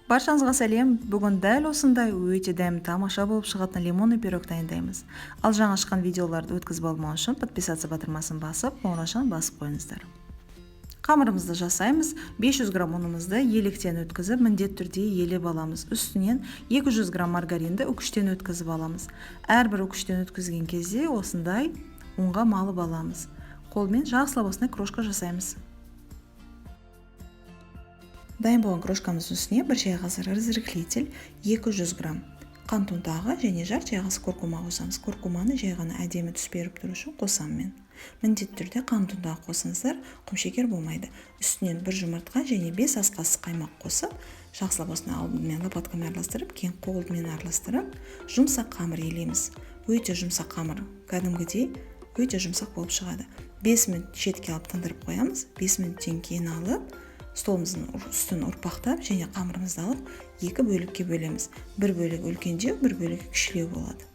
Баршаңызға сәлем. Бүгін дәл осындай өте дәмді, тамаша болып шығатын лимонный пирог дайындаймыз. Ал жаңа шыққан видеоларды өткізіп алмау үшін подписаться батырмасын басып, қоңыраушаны басып қойыңыздар. Қамырымызды жасаймыз. 500 грамм ұнымызды електен өткізіп, міндетті түрде елеп аламыз. Үстінен 200 грамм маргаринді үкіштен өткізіп аламыз. Әрбір үкіштен өткізген кезде осындай ұнға малып аламыз. Қолмен жақсылап осындай крошка жасаймыз. Дайын болған крошкамыздың үстіне 1 шай қасық разрыхлитель, 200 грамм қант ұнтағы және жарты шай қасық куркума қосамыз. Куркуманы жай ғана әдемі түс беріп тұру үшін қосамын мен. Міндетті түрде қант ұнтағы қосыңыздар, құмшекер болмайды. Үстінен 1 жұмыртқа және 5 ас қасық қаймақ қосып, жақсылап осыны алдымен лопаткамен араластырып, кейін қолмен араластырып, жұмсақ қамыр елейміз. Өте жұмсақ қамыр, кәдімгідей өте жұмсақ болып шығады. 5 минут шетке алып тындырып қоямыз. 5 минуттен кейін алып, столымыздың үстін ұрпақтап және қамырымызды алып екі бөлікке бөлеміз. Бір бөлігі үлкендеу, бір бөлігі кішілеу болады.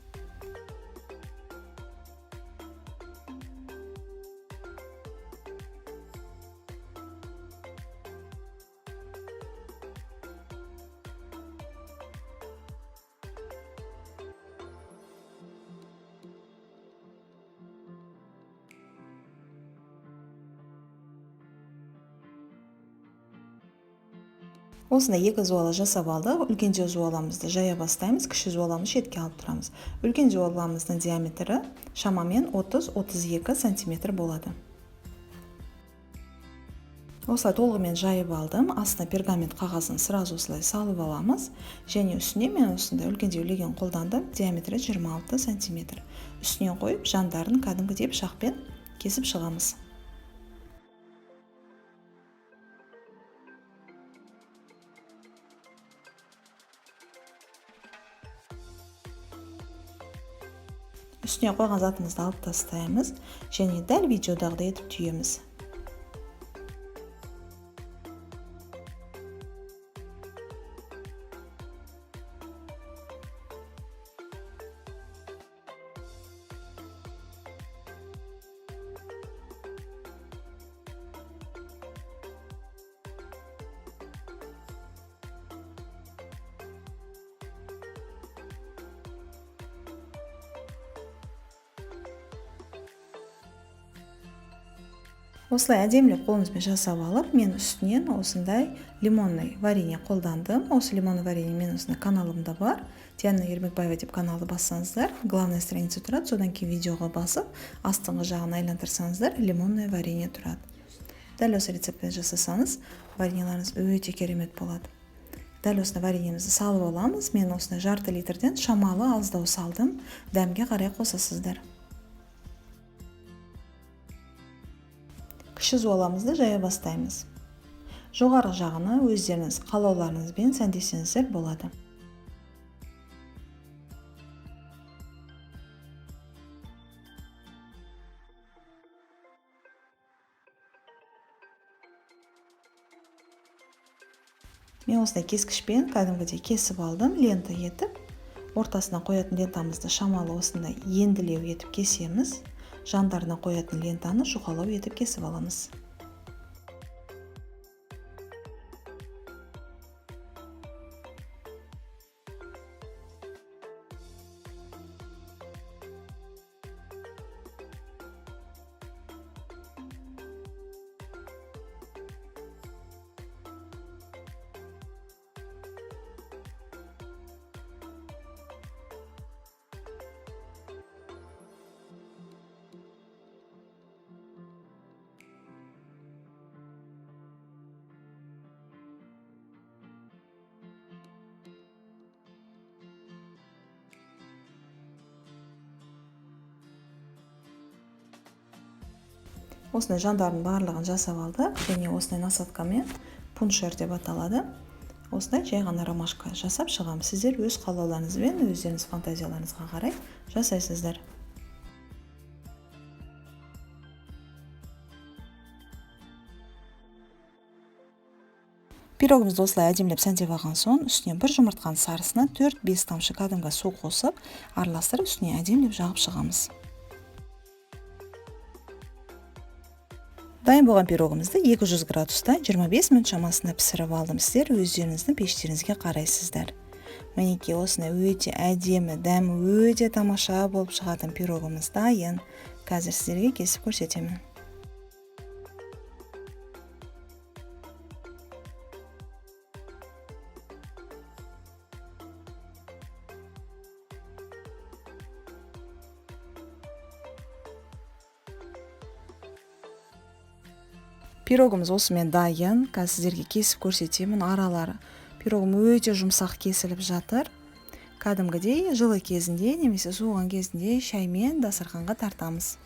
Осындай екі зуала жасап алдық. Үлкендеу зуаламызды жая бастаймыз, кіші зуаламызды шетке алып тұрамыз. Үлкен зуаламыздың диаметрі шамамен 30-32 сантиметр болады. Осылай толығымен жайып алдым. Астына пергамент қағазын сразу осылай салып аламыз. Және үстіне мен осындай үлкендеу леген қолдандым. Диаметрі 26 сантиметр. Үстіне қойып, жандарын кәдімгідей пышақпен кесіп шығамыз. Үстіне қойған затымызды алып тастаймыз және дәл видеодағыдай етіп түйеміз. Осылай әдемілеп қолымызбен жасап алып, мен үстінен осындай лимонный варенье қолдандым. Осы лимонный варенье мен осындай каналымда бар. Диана Ермекбаева деп каналды бассаңыздар, главная страница тұрады. Содан кейін видеоға басып, астыңғы жағын айлантырсаңыздар, лимонный варенье тұрады. Дәл осы рецептпен жасасаңыз, вареньеларыңыз өте керемет болады. Дәл осындай вареньемізді салып аламыз. Мен осындай жарты литрден шамалы аздау салдым. Дәмге қарай қосасыздар. Кіші зуаламызды жая бастаймыз. Жоғарғы жағына өздеріңіз қалауларыңызбен сәндесеңіздер болады. Мен осындай кескішпен кәдімгідей кесіп алдым, лента етіп. Ортасына қоятын лентамызды шамалы осындай енділеу етіп кесеміз. Жандарына қоятын лентаны жұқалау етіп кесіп аламыз. Осындай жандардың барлығын жасап алдық және осындай насадкамен пуншер деп аталады. Осындай жай ғана ромашка жасап шығамыз. Сіздер өз қалауларыңызбен, өздеріңіз фантазияларыңызға қарай жасайсыздар. Пирогымызды осылай әдемілеп сәндеп алған соң, үстіне бір жұмыртқаның сарысына 4-5 тамшы кәдімгі су қосып, араластырып, үстіне әдемілеп жағып шығамыз. Дайын болған пирогымызды 200 градуста 25 минут шамасында пісіріп алдым. Сіздер өздеріңіздің пештеріңізге қарайсыздар. Мінекей, осындай өте әдемі, дәмі өте тамаша болып шығатын пирогымыз дайын. Қазір сіздерге кесіп көрсетемін. Пирогымыз осымен дайын. Қазір сіздерге кесіп көрсетемін. Аралары пирогым өте жұмсақ кесіліп жатыр. Кәдімгідей жылы кезінде немесе суыған кезінде шаймен дастарханға тартамыз.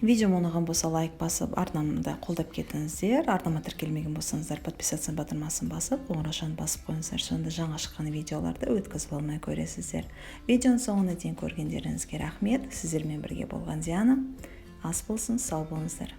Видеом ұнаған болса, лайк басып, арнамды қолдап кетіңіздер. Арнама тіркелмеген болсаңыздар, подписаться батырмасын басып, қоңыраушаны басып қойыңыздар. Сонда жаңа шыққан видеоларды өткізіп алмай көресіздер. Видеоның соңына дейін көргендеріңізге рахмет. Сіздермен бірге болған Диана. Ас болсын, сау болыңыздар.